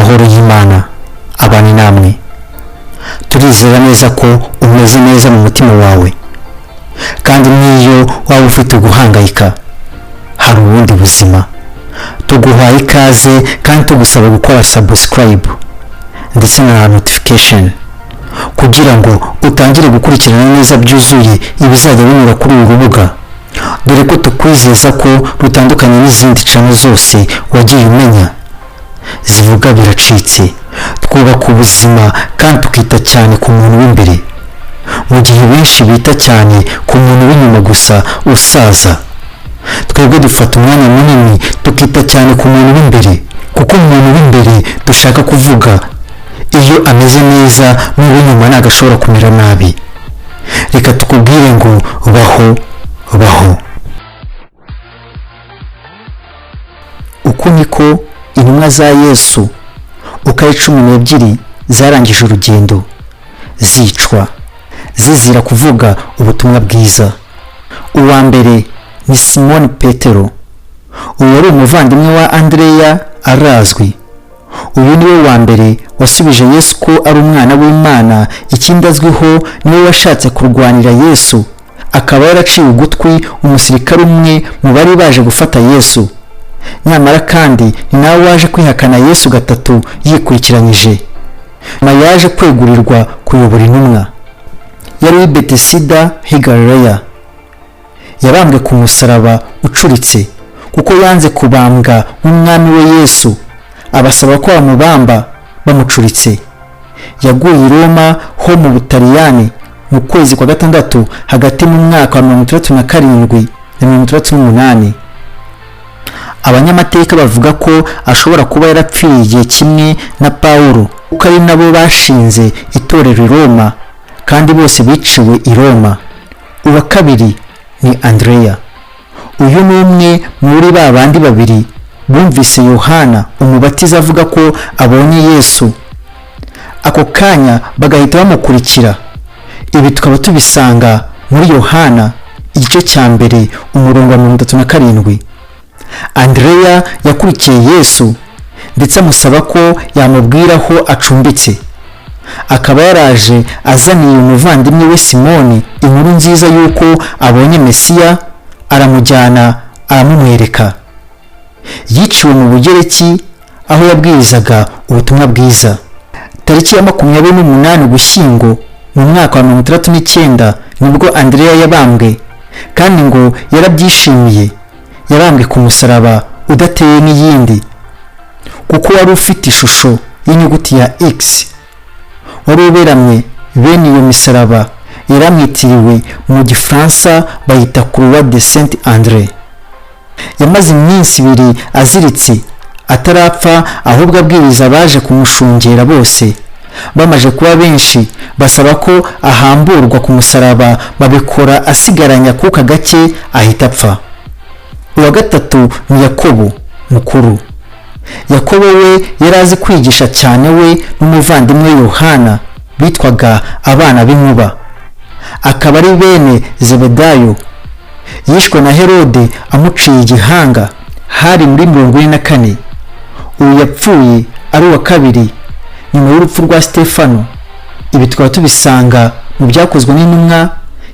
Amahoro y'Imana abane namwe. Turizera neza ko umeze neza mu mutima wawe, kandi n'iyo waba ufite guhangayika hari ubundi buzima. Tuguhaye ikaze kandi tugusaba gukora subscribe ndetse na notification kugira ngo utangire gukurikirana neza byuzuye ibizajya binyura kuri uru rubuga, dore ko tukwizeza ko rutandukanye n'izindi channel zose wagiye umenya zivuga biracitse. Twubaka ubuzima kandi tukita cyane ku muntu w'imbere, mu gihe benshi bita cyane ku muntu w'inyuma gusa usaza. Twebwe dufata umwanya munini tukita cyane ku muntu w'imbere, kuko umuntu w'imbere dushaka kuvuga iyo ameze neza n'uw'inyuma ntabwo ashobora kumera nabi. Reka tukubwire ngo baho baho. Uku niko intumwa za Yesu uko ari 12 zarangije urugendo zicwa zizira kuvuga ubutumwa bwiza. Uwa mbere ni Simoni Petero. Uyu wari umuvandimwe wa Andereya, arazwi. Uyu niwe wa mbere wasubije Yesu ko ari umwana w'Imana. Ikindi azwiho, niwe washatse kurwanira Yesu, akaba yaraciye ugutwi umusirikare umwe mu bari baje gufata Yesu. Nyamara kandi ni nawe waje kwihakana Yesu gatatu yikurikiranyije. Nyuma yaje kwegurirwa kuyobora intumwa. Yari uw'i Betesida h'i Galileya. Yabambwe ku musaraba ucuritse kuko yanze kubambwa nk'umwami we Yesu, abasaba ko bamubamba bamucuritse. Yaguye i Roma ho mu Butaliyani mu kwezi kwa gatandatu hagati mu mwaka wa 67 na 68. Abanyamateka bavuga ko ashobora kuba yarapfiriye igihe kimwe na Pawulo, kuko ari nabo bashinze itorero i Roma, kandi bose biciwe i Roma. Uwa kabiri ni Andereya. Uyu ni umwe muri ba bandi babiri bumvise Yohana umubatiza avuga ko abonye Yesu, ako kanya bagahita bamukurikira. Ibi tukaba tubisanga muri Yohana igice cya 1 umurongo wa 37. Andereya yakurikiye Yesu ndetse amusaba ko yamubwira aho acumbitse. Akaba yaraje azaniye umuvandimwe we Simoni inkuru nziza y'uko abonye Mesiya, aramujyana aramumwereka. Yiciwe mu Bugereki aho yabwirizaga ubutumwa bwiza. Tariki ya 28 Ugushyingo mu mwaka wa 69 nibwo Andereya yabambwe, kandi ngo yarabyishimiye. Yabambwe ku musaraba udateye n'iyindi, kuko wari ufite ishusho y'inyuguti ya X, wari uberamye. Bene iyo misaraba yaramwitiriwe, mu Gifaransa bayita Croix de Saint Andre. Yamaze iminsi ibiri aziritse atarapfa, ahubwo abwiriza abaje kumushungera bose. Bamaze kuba benshi basaba ko ahamburwa ku musaraba, babikora asigaranye akuka gake ahita apfa. Uwa gatatu ni Yakobo mukuru. Yakobo we yari azi kwigisha cyane, we n'umuvandimwe Yohana bitwaga abana b'inkuba, akaba ari bene Zebedayo. Yishwe na Herode amuciye igihanga, hari muri 44. Uyu yapfuye ari uwa kabiri nyuma y'urupfu rwa Stefano. Ibi tukaba tubisanga mu Byakozwe n'Intumwa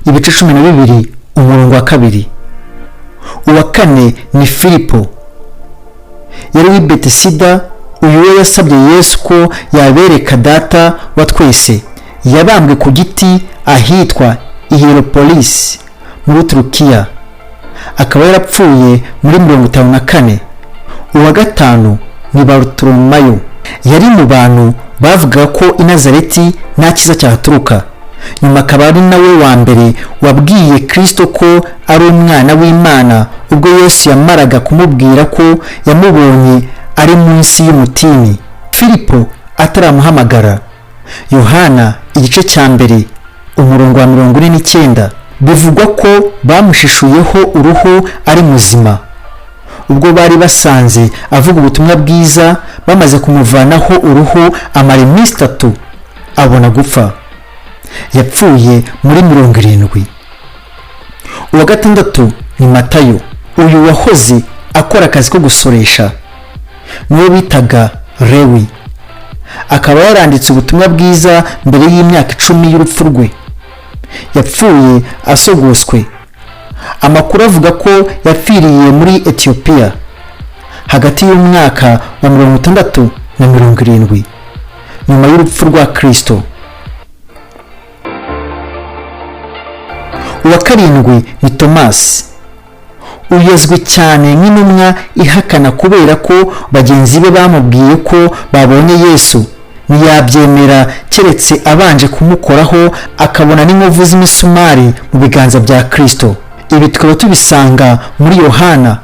ibice 12 umurongo wa 2. Uwa kane ni Filipo, yari uw'i Betesida. Uyu we yasabye Yesu ko yabereka Data wa twese. Yabambwe ku giti ahitwa i Hierapolis muri Turukiya, akaba yarapfuye muri 54. Uwa gatanu ni Barutolomayo. Yari mu bantu bavugaga ko i Nazareti nta cyiza cyahaturuka. Nyuma akaba ari nawe wa mbere wabwiye Kristo ko ari umwana w'Imana, ubwo Yesu yamaraga kumubwira ko yamubonye ari munsi y'umutini, Filipo ataramuhamagara. Yohana igice cya 1 umurongo wa 49. Bivugwa ko bamushishuyeho uruhu ari muzima, ubwo bari basanze avuga ubutumwa bwiza. Bamaze kumuvanaho uruhu amara iminsi 3 abona gupfa. Yapfuye muri 70. Uwa gatandatu ni Matayo. Uyu wahoze akora akazi ko gusoresha, niwe bitaga Lewi. Akaba yaranditse ubutumwa bwiza mbere y'imyaka 10 y'urupfu rwe. Yapfuye asogoswe. Amakuru avuga ko yapfiriye muri Etiyopiya hagati y'umwaka wa 60 na 70 nyuma y'urupfu rwa Kristo. Uwa karindwi ni Tomasi. Uyezwe cyane nk'intumwa ihakana kubera ko bagenzi be bamubwiye ko babonye Yesu, ntiyabyemera keretse abanje kumukoraho akabona n'inkovu z'imisumari mu biganza bya Kristo. Ibi tukaba tubisanga muri Yohana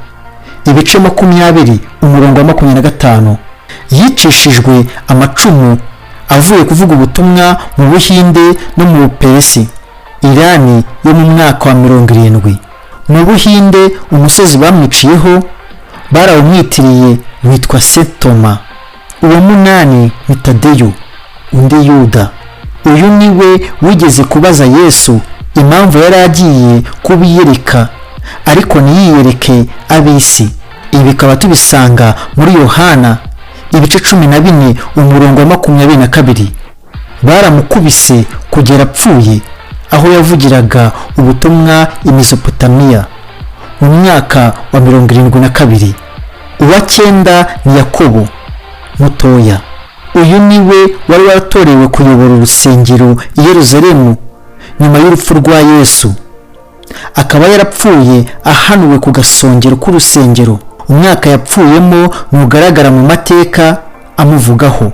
ibice 20 umurongo wa 25. Yicishijwe amacumu avuye kuvuga ubutumwa mu Buhinde no mu Buperesi, Irani yo mu mwaka wa 70. Mu Buhinde umusozi bamwiciyeho barawumwitiriye witwa Setoma. Uwa munani ni Tadeyo, undi Yuda. Uyu niwe wigeze kubaza Yesu impamvu yari agiye kubiyereka ariko ntiyiyereke ab'isi. Ibi bikaba tubisanga muri Yohana ibice 14 umurongo wa 22. Baramukubise kugera apfuye aho yavugiraga ubutumwa i Mesopotamiya mu mwaka wa 72. Uwa cyenda ni Yakobo mutoya. Uyu niwe wari waratorewe kuyobora urusengero i Yerusalemu nyuma y'urupfu rwa Yesu, akaba yarapfuye ahanuwe ku gasongero k'urusengero. Umwaka yapfuyemo ntugaragara mu mateka amuvugaho.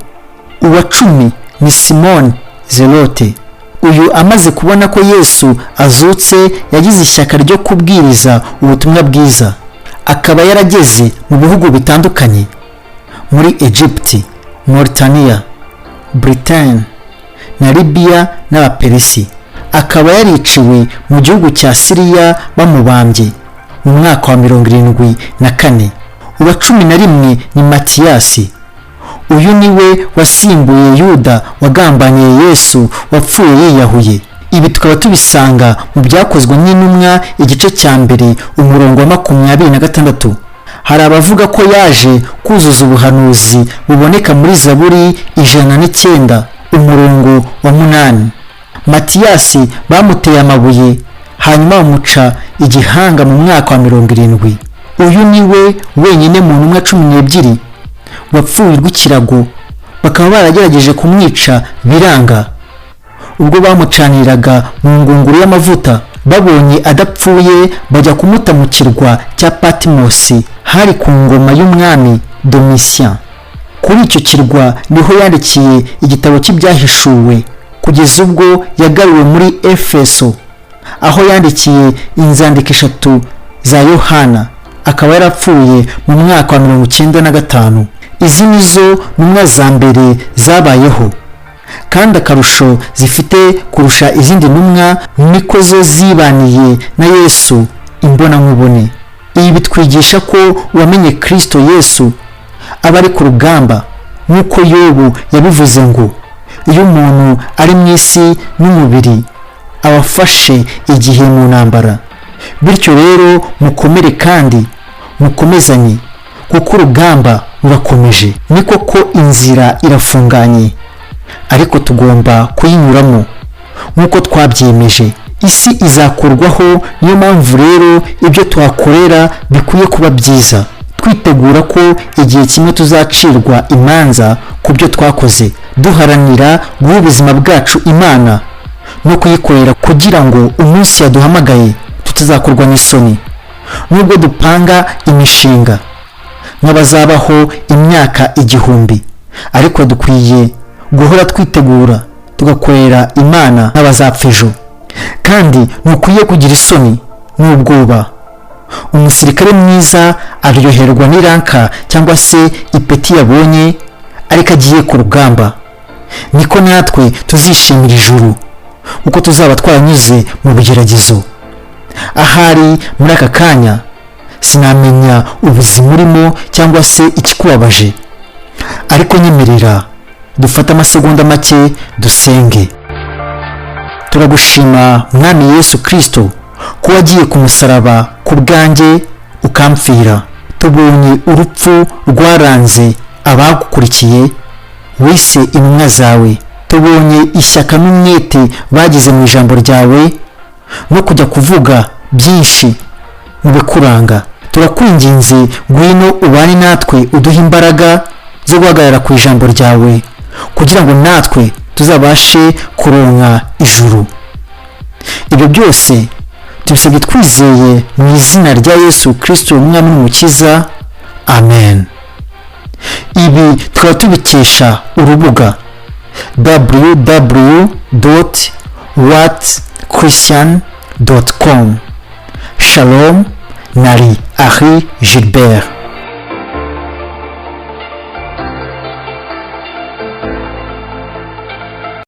Uwa 10 ni Simoni Zelote. Uyu amaze kubona ko Yesu azutse yagize ishyaka ryo kubwiriza ubutumwa bwiza, akaba yarageze mu bihugu bitandukanye muri Egypt, Mauritania, Britain na Libya n'Abaperesi. Akaba yariciwe mu gihugu cya Siriya bamubambye mu mwaka wa 74. Uwa 11 ni Matiyasi. Uyu niwe wasimbuye Yuda wagambaniye Yesu wapfuye yiyahuye. Ibi tukaba tubisanga mu byakozwe n'intumwa igice cya 1 umurongo wa 26. Hari abavuga ko yaje kuzuza ubuhanuzi buboneka muri Zaburi 109 umurongo wa 8. Matiyasi bamuteye amabuye hanyuma bamuca igihanga mu mwaka wa 70. Uyu niwe wenyine mu ntumwa 12 wapfuye urw'ikirago, bakaba baragerageje kumwica biranga. Ubwo bamucaniraga mu ngunguru y'amavuta babonye adapfuye bajya kumuta mu kirwa cya Patimosi hari ku ngoma y'umwami Domitien. Kuri icyo kirwa niho yandikiye igitabo cy'ibyahishuwe kugeza ubwo yagaruwe muri Efeso, aho yandikiye inzandiko 3 za Yohana. Akaba yarapfuye mu mwaka wa 95. Izi nizo ntumwa za mbere zabayeho, kandi akarusho zifite kurusha izindi ntumwa niko zo zibaniye na Yesu imbonankubone. Ibi bitwigisha ko uwamenye Kristo Yesu aba ari ku rugamba, nk'uko Yobu yabivuze ngo iyo umuntu ari mu isi n'umubiri aba afashe igihe mu ntambara. Bityo rero mukomere kandi mukomezanye, kuko urugamba rurakomeje. Ni koko inzira irafunganye, ariko tugomba kuyinyuramo nk'uko twabyemeje. Isi izakurwaho, niyo mpamvu rero ibyo tuhakorera bikwiye kuba byiza, twitegura ko igihe kimwe tuzacirwa imanza ku byo twakoze, duharanira guha ubuzima bwacu Imana no kuyikorera kugira ngo umunsi yaduhamagaye tutazakorwa n'isoni. Nubwo dupanga imishinga nk'abazabaho imyaka 1000, ariko dukwiye guhora twitegura tugakorera Imana nk'abazapfa ejo. Kandi ntukwiye kugira isoni n'ubwoba. Umusirikare mwiza aryoherwa n'iranka cyangwa se ipeti yabonye ariko agiye ku rugamba. Niko natwe tuzishimira ijuru kuko tuzaba twaranyuze mu bigeragezo. Ahari muri aka kanya sinamenya ubuzima urimo cyangwa se ikikubabaje, ariko nyemerera dufate amasegonda make dusenge. Turagushima Mwami Yesu Kristo ko wagiye ku musaraba ku bwanjye ukampfira. Tubonye urupfu rwaranze abagukurikiye Wise intumwa zawe. Tubonye ishyaka n'umwete bagize mu ijambo ryawe no kujya kuvuga byinshi mu bikuranga. Turakwinginze, ngwino ubane natwe, uduhe imbaraga zo guhagarara ku ijambo ryawe kugira ngo natwe tuzabashe kuronka ijuru. Ibyo byose tubisabye twizeye mu izina rya Yesu Kirisito, Umwami n'Umukiza. Amen. Ibi tukaba tubikesha urubuga www.whatchristian.com. Shalom, nari Ari Gilbert.